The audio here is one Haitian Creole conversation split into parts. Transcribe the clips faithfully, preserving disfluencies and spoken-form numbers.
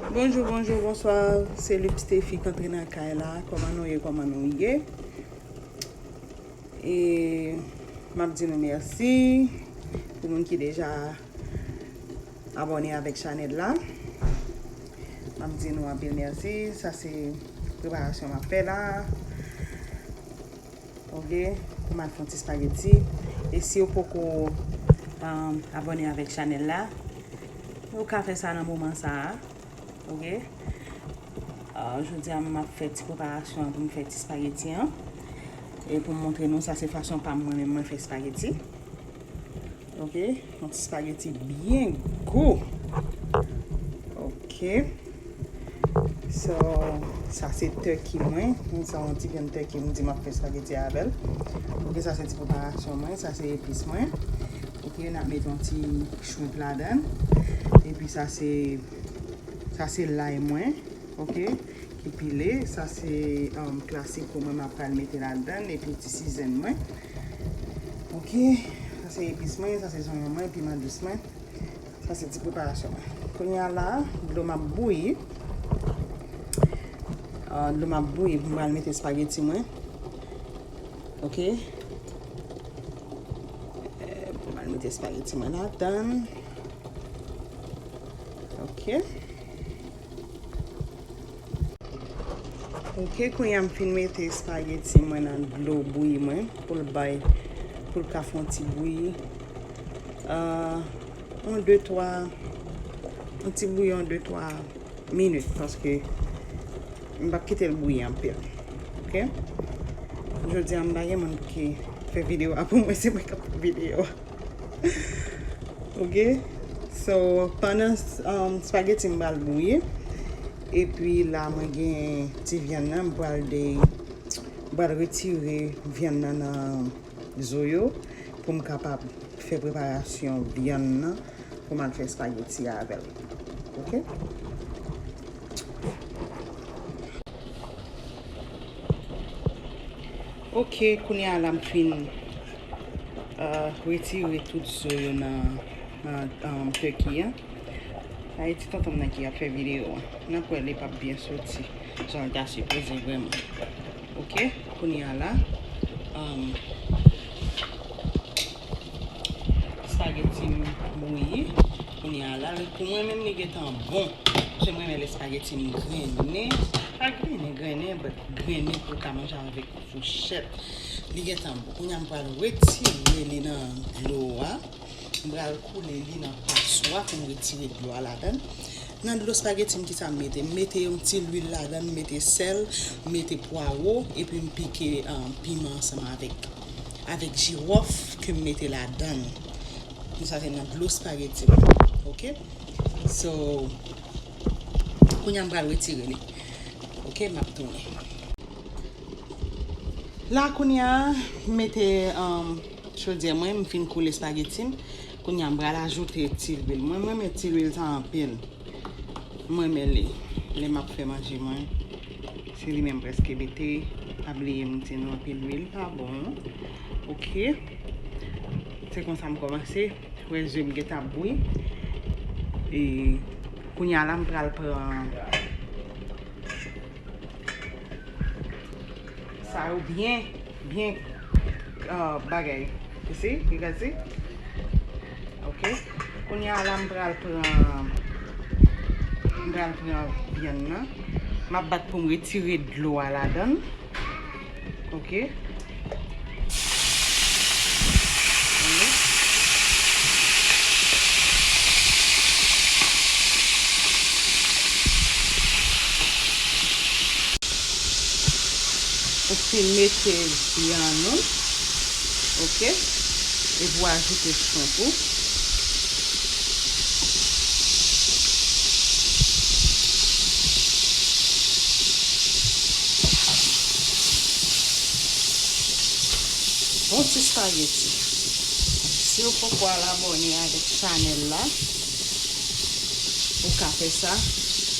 Bonjou, bonjou, bonswa. Se Lip Steffi k antre nan kay la. Kòman nou ye, kòman nou ye? E m ap di nou mèsi pou moun ki deja abòne avèk chanèl la. M ap di nou anpil mèsi. Sa se preparasyon m ap fè la. Ok, pou m al fè yon ti spageti. E si w poko, um, abòne avèk chanèl la, ou ka fè sa nan moman sa a. Ok. Uh, jodi a, m ap fè ti preparasyon an pou m fè ti spageti an. E pou m montre nou, sa se fason pa m mwen menm mwen fè spageti. Ok, yon ti spageti byen gou. Ok. So, sa se turkey mwen. Mwen sa yon ti vyann turkey, m di m ap fè spageti avè l. Ok, sa se ti preparasyon mwen, sa se epis mwen. Ok, n ap met yon ti shrimp ladan. Epi sa se, sa se lay mwen, ok, ki pile. Sa se, um, klasik pou mwen, m ap pral mete ladan, epi ti sizen mwen. Ok, sa se epis mwen, sa se zonyon mwen, piman dous mwen. Sa se ti preparasyon mwen. Kounye a la, dlo m ap bouyi. Ah, dlo m ap bouyi pou m pral mete espageti mwen. Ok. Eh, pou m al mete espageti mwen ladan. Ok. Ok, kounye a m fin mete espageti mwen nan dlo bouyi mwen pou l bay, pou l ka fè yon ti bouyi. Ah, yon de twa, yon ti bouyi yon de twa minit, paske m p ap kite l bouyi anpil. Ok? Jodi a, m pa gen moun ki fè videyo a pou mwen, se mwen k ap fè videyo a. Ok? So, pandan, um, spageti m pral bouyi, epi la, mwen gen ti vyann nan, m pral de, m pral retire vyann nan nan zo yo pou m kapab fè preparasyon vyann nan pou m al fè espageti avè l. Ok? Ok, kounye a la m fin, euh, retire tout zo yo nan, nan, um, turkey an. Sa e ti tonton m nan ki ap fè videyo an. N ap wè li p ap byen soti jan l ta sipoze vrèman. Ok, kounye a la, um, espageti m bouyi. Kounye a la, pou mwen menm li gentan bon. Paske mwen renmen lè espageti m grennen. Pa grennen, grennen, but grennen pou w ka manje avèk fouchèt. Li gentan bon. Kounye a m pral retire li nan dlo a. M pral koule li nan paswa pou m retire dlo a ladan. Nan dlo espageti m, kisa m mete? M mete yon ti lwil ladan, m mete sèl, m mete pwawo, epi m pike, um, piman ansanm avèk, avèk jiwòf ke m mete ladan. Sa se nan dlo espageti m. Ok? So, kounye a m pral retire li. Ok, m ap tounen. La kounye a, m mete, um, chodyè mwen, m fin koule espageti m. Kounye a, m pral ajoute ti lwil. Mwen, mwen renmen ti lwil sa anpil. Mwen renmen li. Lè m ap fè manje mwen, se li menm prèske mete. Pa bliye m di nou anpil lwil pa bon. Ok. Se konsa m kòmanse. Wè, je m gentan ap bouyi. E kounye a la, m pral pran sa yo byen, byen, euh, bagay. You see? You guys see? Ok. Kounye a la, m pral pran, m pral pran vyann nan. M ap bat pou m retire dlo a ladan l. Ok. Ou fin mete vyann ou, ok, epi w ajoute shrimp ou. Bon ti espageti. Si w poko al abòne avèk chanèl la, ou ka fè sa.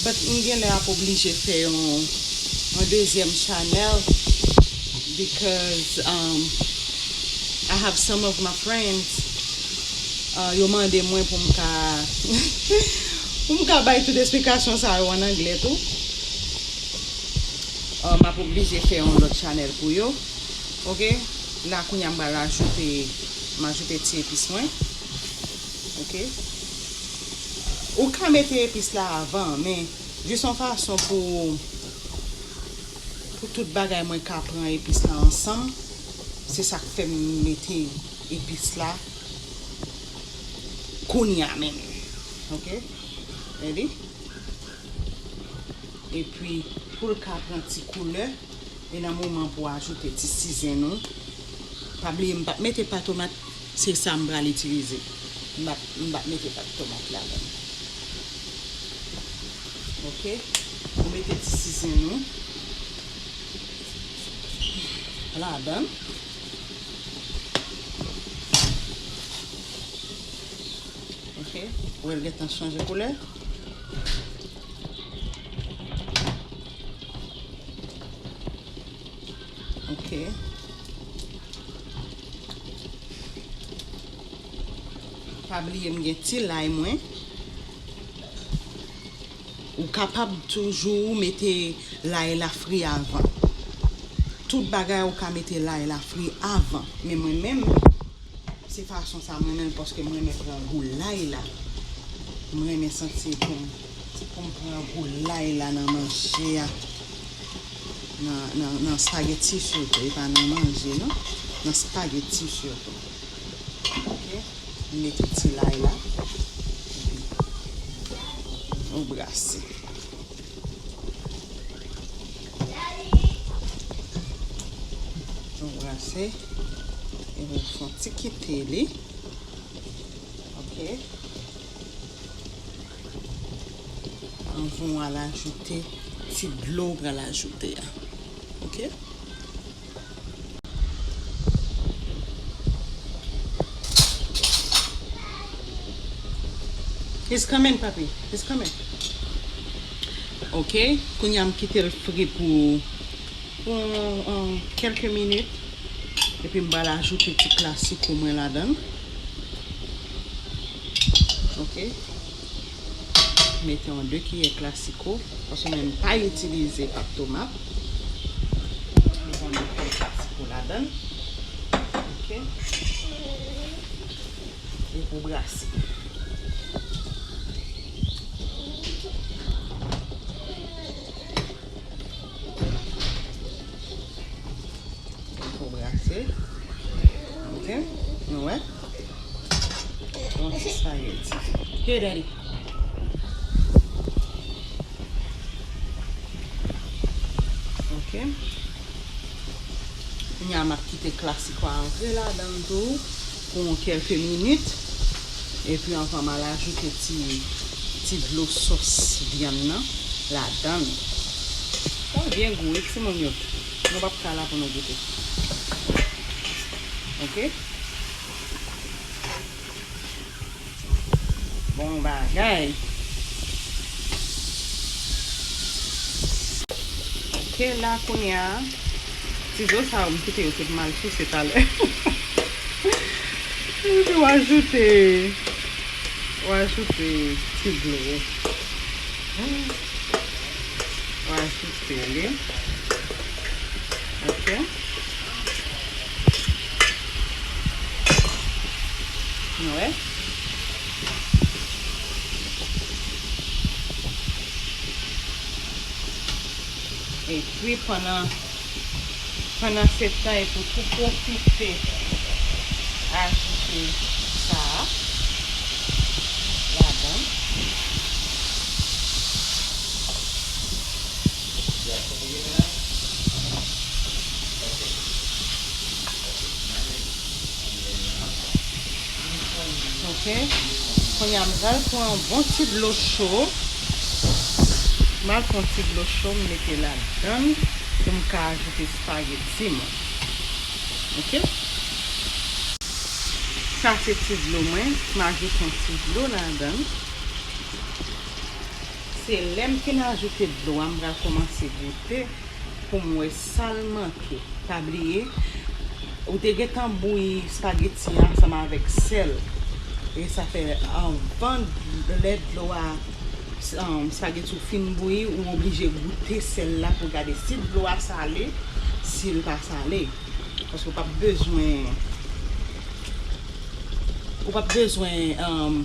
But m genlè ap oblije fè yon, yon dezyèm chanèl because, um, I have some of my friends, uh, yo mande mwen pou m ka, Pou m ka bay tout esplikasyon sa yo an anglè tou, uh, m ap oblije fè yon lòt chanèl pou yo. Oke? La, kounye a, m pral ajoute, m ajoute ti epis mwen. Oke? Ou ka mete epis la avan, men jis yon fason pou, pou tout bagay mwen ka pran epis la ansanm. Se sa k fè m mete epis la kounye a menm. Oke? Ready? Epi, pou l ka pran ti koulè, e nan moman pou ajoute ti sizen nou. Pa bliye, m pa t mete pa tomat, se sa m pral itilize. M pa, m pa t mete pa tomat ladan. Oke? Nou mete ti sizen nou ladan. Oke? Ou wè l gentan chanje koulè. Oke. Pa bliye m gen ti lay mwen. Ou kapab toujou mete lay la fri avan. Tout bagay ou ka mete lay la fri avan. Men mwen menm, se fason sa mwen menm, paske mwen renmen pran gou lay la. Mwen renmen santi pou m, pou m pran gou lay la nan manje a. Nan, nan, nan spaghetti sitou, e pa nan manje, non. Nan spaghetti sitou. Oke? M mete ti lay la. Epi, nou brase. Nou brase. Epi, fè yon ti kite li. Oke. Anvan w al ajoute ti dlo w pral ajoute a. Oke? He's coming, papi. He's coming. Oke, kounye a m kite l fri pou, pou, um, kèlke minit. Epi m pral ajoute ti klasiko mwen ladan l. Oke. Mete yon de kiyè klasiko, paske mwen m pa itilize pat tomat. Mete yon de kiyè klasiko ladan l. Oke. E pou brase. Pou brase. Oke. Nou wè. Yon ti spaghetti. Here, daddy. Oke. Kounye a, m ap kite klasiko a antre ladan l tou pou yon kèlke minit. Epi anvan m al ajoute ti, ti dlo sòs vyann nan ladan l. Sa byen gou, wi, timoun yo. Nou p ap ka la pou nou goute. Oke? Bon bagay. Oke, la kounye a, ti dlo sa yo, m kite yo te mal souse talè. Epi w ajoute, w ajoute ti dlo. W ajoute li. Oke. Nou wè? Epi pandan, pandan se tan, epi w tou pwofite ajoute sa a ladan. Oke. Kounye a, m pral pran yon bon ti dlo cho. M pral pran ti dlo cho, m mete ladan l pou m ka ajoute espageti mwen. Oke. Sa se ti dlo mwen. M ajoute yon ti dlo ladan l. Se lè m fin ajoute dlo a, m pral kòmanse goute pou m wè sa l manke. Pa bliye, ou te gentan bouyi espageti a ansanm avèk sèl. E sa fè, anvan, lè dlo a um, spaghetti w fin bouyi, ou oblije goute sèl la pou gade si dlo a sale, si l pa sale. Paske w p ap bezwen, ou p ap bezwen, um,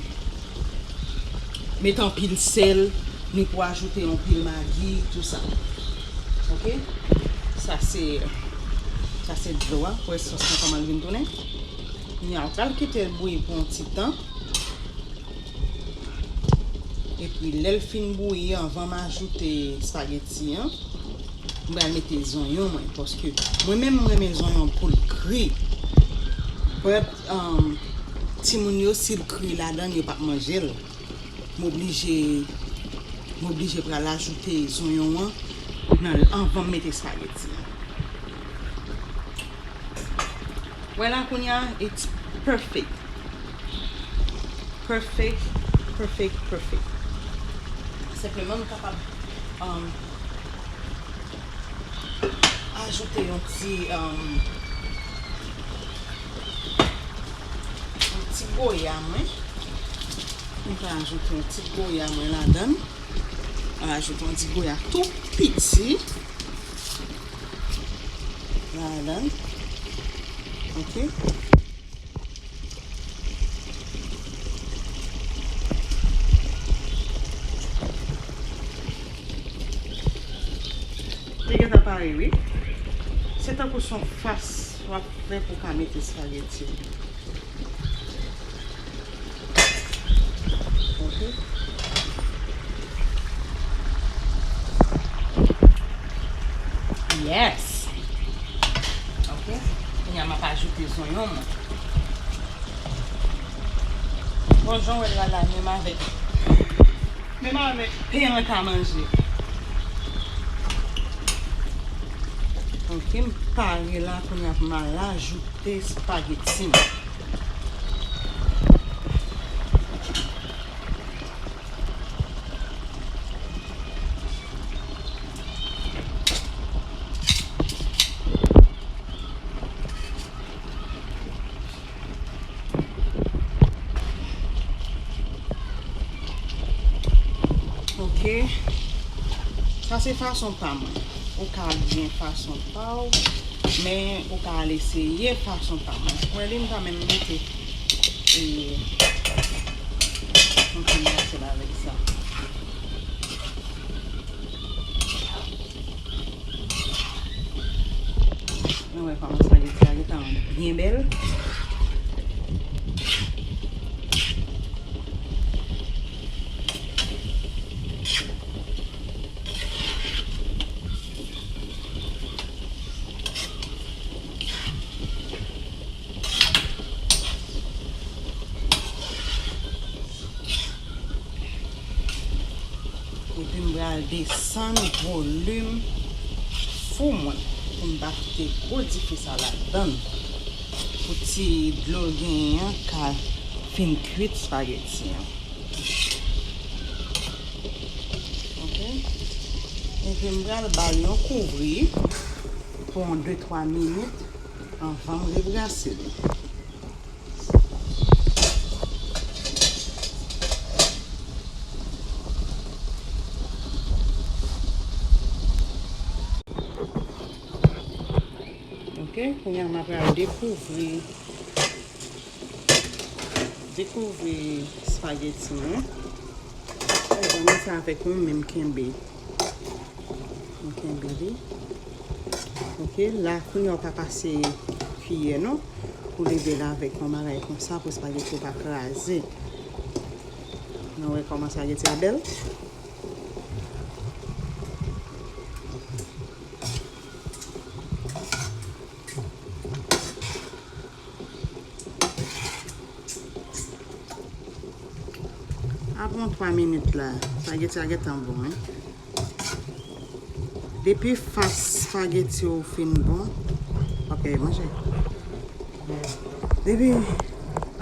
mete anpil sèl, ni pou ajoute anpil magi, tou sa. Oke? Sa se, sa se dlo a, pou wè sòs lan kòman l vin tounen. Kounye a, ou pral kite l bouyi pou yon ti tan. Epi, lè l fin bouyi, anvan m ajoute espageti an, m pral mete zonyon mwen, paske mwen menm, m renmen zonyon pou l kri. Pèt, um, timoun yo, si l kri ladan l, yo p ap manje l. M oblije, m oblije pral ajoute zonyon an nan, anvan m mete espageti an. Wè la kounye a, it's perfect. Perfect, perfect, perfect. Senpleman, m kapab, um, ajoute yon ti, um, yon ti goya mwen. M ka ajoute yon ti goya mwen ladan l. M ajoute yon ti goya tou piti ladan l. Oke. Li gentan pare, wi. Se tankou se yon fas w ap fè pou w ka mete espageti. Ok. Yes. Ok. Kounye a m ap ajoute zonyon mwen. Bon, jan w wè l la, la, menm avèk, menm avèk pen an ka manje. Ok, m pare la, kounye a m al ajoute espageti m. Ok. Sa se fason pa mwen. Ou ka gen fason pa w, men ou ka al eseye fason pa mwen. Ou wè li, m pa menm mete, e, anpil mwasyèl avèk sa. Nou wè kòman espageti a gentan byen bèl. Epi m pral desann volim fou mwen pou m pa kite gwo dife sa ladann pou ti dlo l genyen an ka fin kwit espageti an. Ok. Epi m pral ba l yon kouvri pou yon de twa minit anvan m rebrase l. Ok, kounye a m ap pral dekouvri, dekouvri espageti mwen. Mwen sa avèk mwen menm kenbe. M kenbe li. Ok, la, kounye a w ka pase kiyè nou pou leve l avèk yon bagay konsa pou espageti yo pa kraze. Nou wè kòman espageti a bèl? Apre yon twa minit la, espageti a gentan bon, wi. Depi fas espageti ou fin bon, ok, manje. Depi,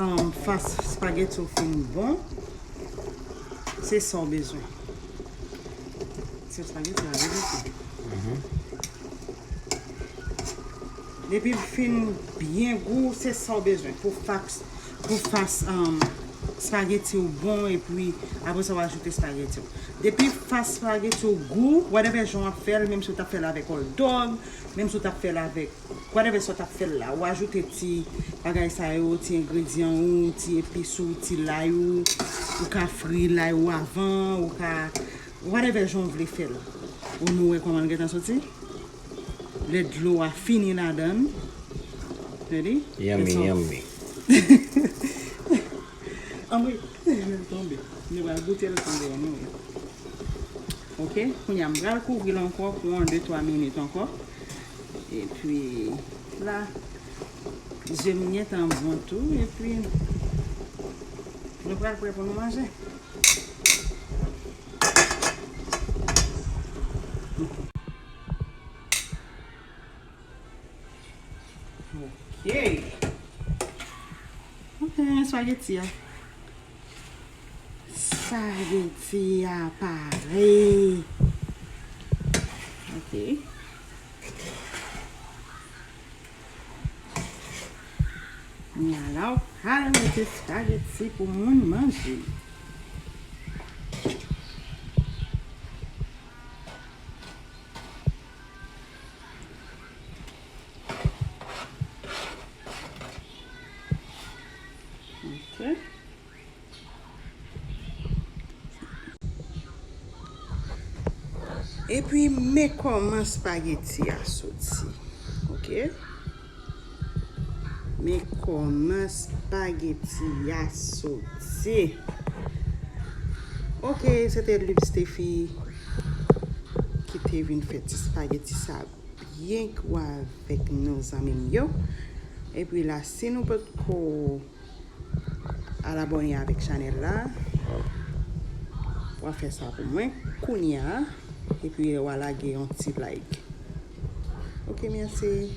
um, fas espageti ou fin bon, se sa w bezwen. Se espageti a, wi, depi. Depi l fin byen gou, se sa w bezwen pou fas, pou fas, um, Spaghetti w bon, epi apre sa w ajoute spaghetti w. Depi fas spaghetti w gou, whatever jan w ap fè l, menm si w t ap fè l avèk hot dog, menm si w t ap fè l avèk whatever sa w t ap fè l la, ou ajoute ti bagay sa yo, ti engredyan ou, ti epis ou, ti lay ou, ou ka fri lay ou avan, ou ka whatever jan w vle fè l. Ou nou wè kòman l gentan soti? Lè dlo a fini ladan l. Ready? Yummy, yummy. Anmwe, l tonbe. Nou pral goute l tonbe, anmwe. Ok, kounye a m pral kouvri l ankò pou yon de twa minit ankò. Epi la, je m gentan bon tou, epi nou pral prè pou nou manje. Ok. Ok, spaghetti a. Spaghetti a pare. Ok. Kounye a la, w pral mete spaghetti pou moun manje. Ok. Epi, men kòman spaghetti a soti. Ok? Men kòman spaghetti a soti. Ok, se te Lib Steffi ki te vin fè ti spaghetti sa byen gou avèk nou, zanmi m yo. Epi la, si nou potko al abòne avèk chanèl la, w a fè sa pou mwen kounye a, epi w a lage yon ti like. Ok, mèsi.